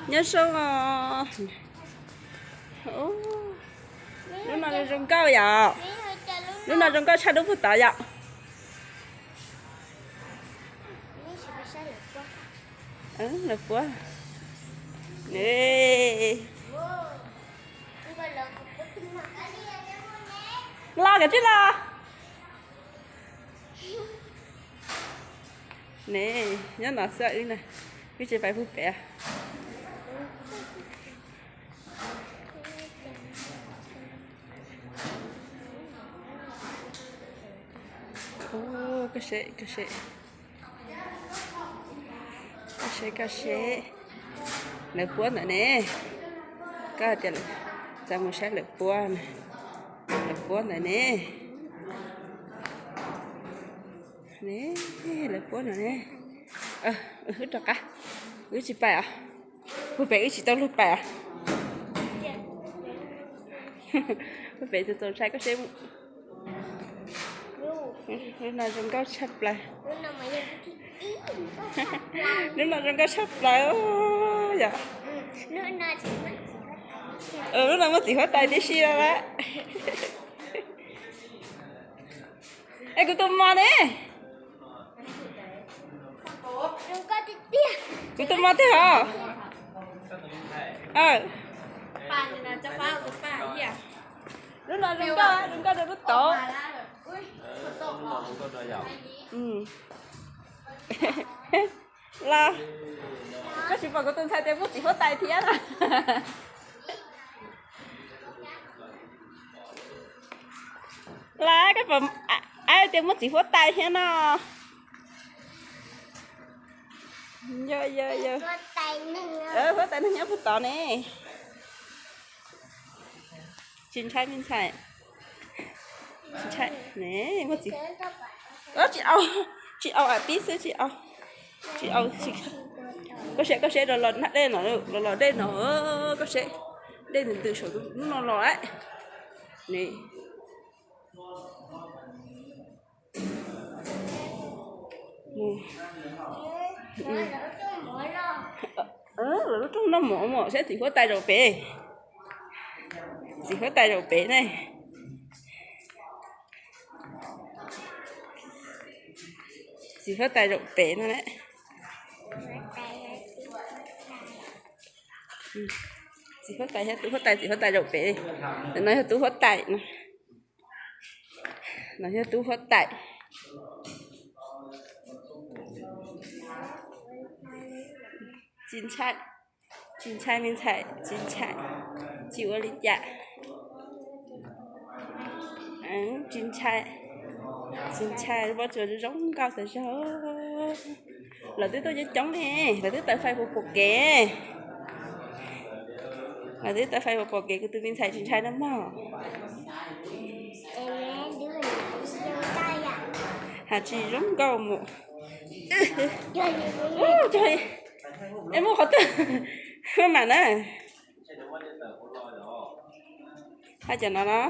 Nyob zoo os. Lub no zoo nkauj yom. Lub no zoo nkauj tshaj lub puag tod yom. Lawv puab. Los kav tsij los. Ne, nyob no xwb wb na. Wb tsis pais puag pem. Koj seb, koj seb, koj seb, koj seb. Lawv puab ntawm ne. Koj hais tias txav mus saib lawv puab na. Lawv puab ntawm ne. Ne, lawv puab ntawm ne. Wb rov qab. Wb tsis pais os. Puag pem wb tsis tau luag pais os. Puag pem txaus ntshai koj seb. Lub no zoo nkauj tshaj plaws. Lub no zoo nkauj tshaj plaws yom. Lub no muaj txiv huab tais tib si lawm. Es kuv tus mos ne. Kuv tus mos tiag os. Lub no zoo nkauj, zoo nkauj rau lub tod. Los, koj tsis pom kuv tus ntxhais tias muaj txiv huab tais thiab na. Los koj pom, ab tias muaj txiv huab tais thiab no. Huab tais neeg nyob puag tod ne. Tsis ntshai me ntxhais. Tsis ntshai ne, muaj txiv. Tsis au, tsis au, am pib xwb tsis au. Tsis au. Koj seb, koj seb, los los dej no, los los dej no. Koj seb, dej ntws saum ub no los lawm ne. Lawv lub rooj noj mov mas saib txiv huab tais zaum pem. Txiv huab tais zaum pem ne. Txiv huab tais zaum pem no. Txiv huab tais thiab tub huab tais, txiv huab tais zaum pem. No yog tub huab tais no. No yog tub huab tais. Tsis ntshai, tsis ntshai me ntxhais, tsis ntshai, tsis ua li cas. Tsis ntshai, tsis ntshai, pob tsuas zoo nkauj tas zog. Lawv twb tuaj coob coob ne, lawv twb tawm fais puag puag kev. Lawv twb tawm fais puag puag kev, kuv tus me ntxhais tsis ntshai no mog. Has tsis zoo nkauj mus. Es muaj qhov twg maj mam na. Hais cov no no.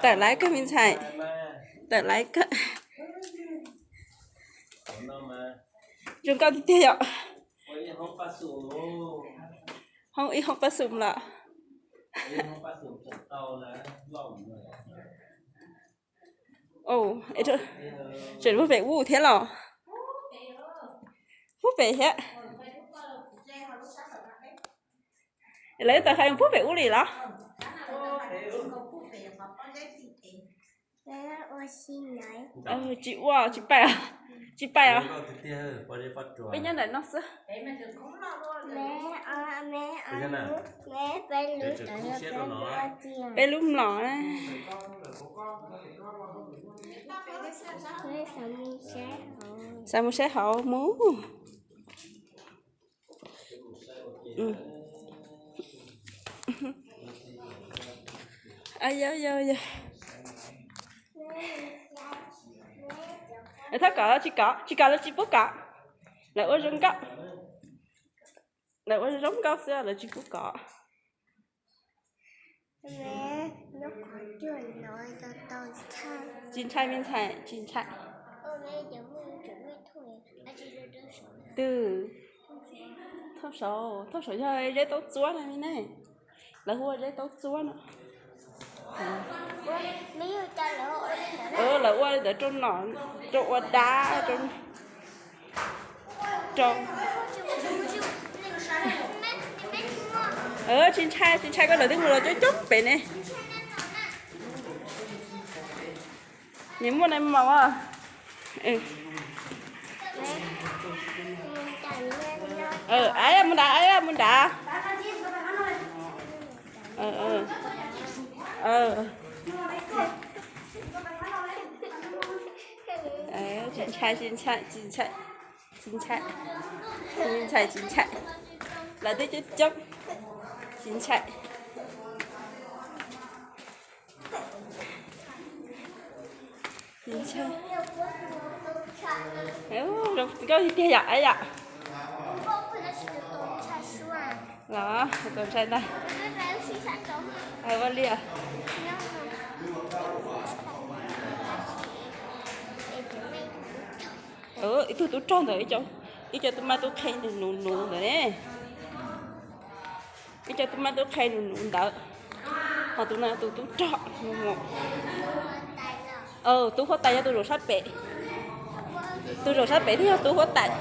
Tawm laiv kawg me ntxhais. Tawm laiv kawg. Zoo nkauj tiag tiag yom. Hoob ib hoob pab xum los. Tseem puag pem ub thiab los? Puag pem thiab. Lawv tawm fais puag pem ub li los? Tsis ua, tsis pais, tsis pais os. Peb nyob ntawm no xwb. Peb lub mlom. Xav mus saib hauv mus. Thab kom los tsis kom, tsis kom los tsis pub kom. Lawv ua zoo nkauj, lawv ua zoo nkauj xwb lawv tsis pub kom. Tsis ntshai me ntxhais, tsis ntshai. Twb thooj saud, thooj saud yog zeb taub txuab no ne. Lawv hu ua zeb taub txuab no. Lawv ua li ntawd rau nom, rau ua dab, rau, rau. Tsis ntshai, tsis ntshai, koj lawv twb mus los coob coob pem ne. Nws muaj nai mos. Aib mus nrad, aib mus nrad. Tsis ntshai, tsis ntshai, tsis ntshai, tsis ntshai, tsis ntshai, tsis ntshai. Lawv twb coob coob, tsis ntshai. Nkauj tiag tiag yom, aib yom. Los txaus ntshai ntag. Ua li. Ib tug tub rog ntawd, ib co tub mab tub qhe nuv nuv ntawd ne. Ib co tub mab tub qhe nuv nuv ntawd. Ho tus no tus tub rog. Tub huab tais yog tus zaum sab pem. Tus zaum sab pem thiaj yog tub huab tais.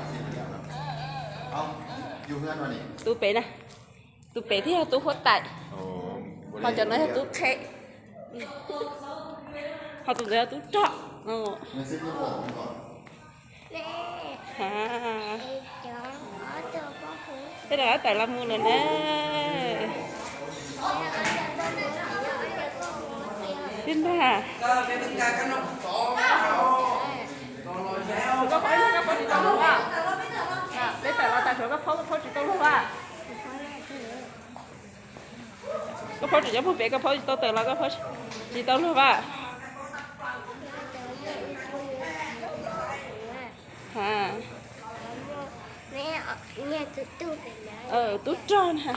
Tus pem na, tus pem thiaj yog tub huab tais. Ho cov no yog tub qhe. Ho tus ntawd yog tub rog. Tej no ob tawm los mus lawm na. Tib ntag. Koj phaub tsis tau luag. Peb tawm los tas suav koj phaub, koj phaub tsis tau luag a. Koj phaub tseem nyob puag pem, koj phaub tsis tau tawm los, koj phaub tsis tau luag a. Tub rog na.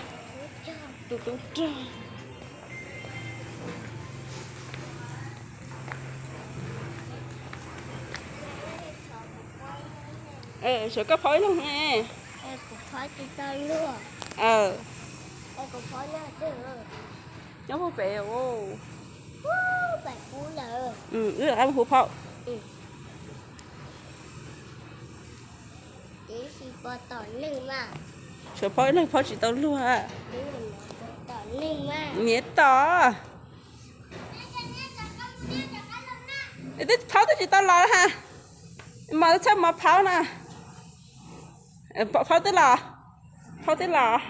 Tus tub rog. Suav koj phaub ib leeg ne. Nyob puag pem. Wb hu phaub. Suav phaub ib leeg phaub tsis tau luag. Niam tos. Twb phaub twb tsis tau los ha. Mos txhawj mos phaub na. Phaub twb los. Phaub twb los.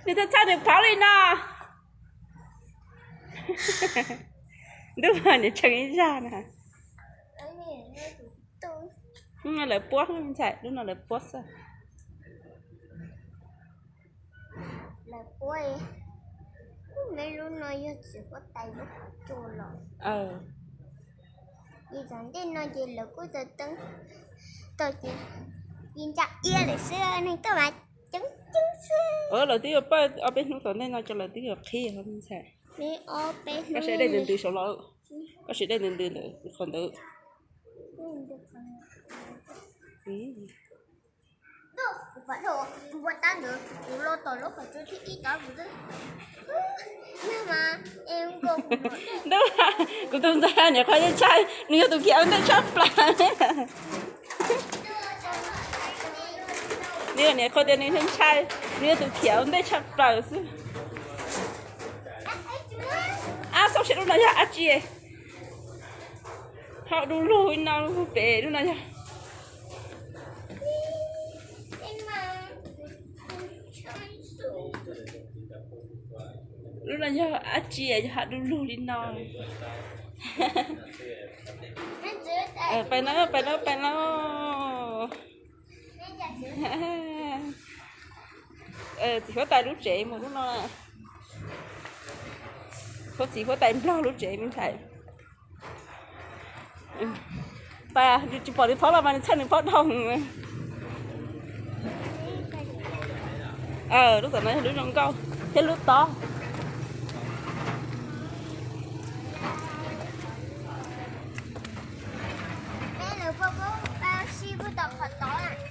Nws txhawj txhawj nws phaub li no. Ntuj, niam tseem ib zaj na. Hnub no lawv puab, ntxhais, hnub no lawv puab xwb. Lawv puab, lub no yog txiv huab tais lub qhov tsua los. Ces tom ntej no ces lawv kuj tau teeb tau ces ncaj iab lawm xwb, neeg tuaj mas ceeb ceeb xwb. Lawv twb yuav pab ob peb hnub tom ntej no ces lawv twb yuav qhib ntxhais. Koj siv dej ntws ntws saud los, koj siv dej ntws ntws ntawm qhov ntawd. Ntuj, kuv tus ntxhais niam qhuav ntshai, nws yog tus khiav ua ntej tshaj plaws. Nws niam qhuav tias nws ntshai, nws yog tus khiav ua ntej tshaj plaws xwb. Ab, xauj seb lub no yog dab tsi. Ho du lug li no, lub pem lub no yog. Lub no yog dab tsi yog ha du lug li no. Pais no, pais no, pais no. Txiv huab tais lub tsev mus lub no. Txiv huab tais Nplog lub tsev me ntxhais. Tsis pom nws phob los mas nws txhaj nws phob dhau. Lub tom no yog lub zoo nkauj thiab lub tob.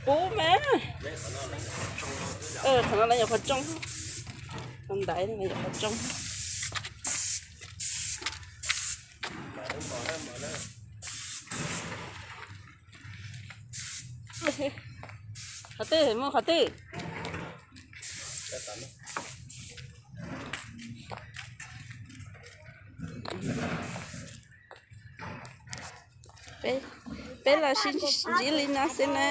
Pub mas. Qhov no lawv nyuam qhuav tsoo. Qhov ntawd lawv nyuam qhuav tsoo. Qhov twg, muaj qhov twg? Peb los sib ntsib li no xwb na.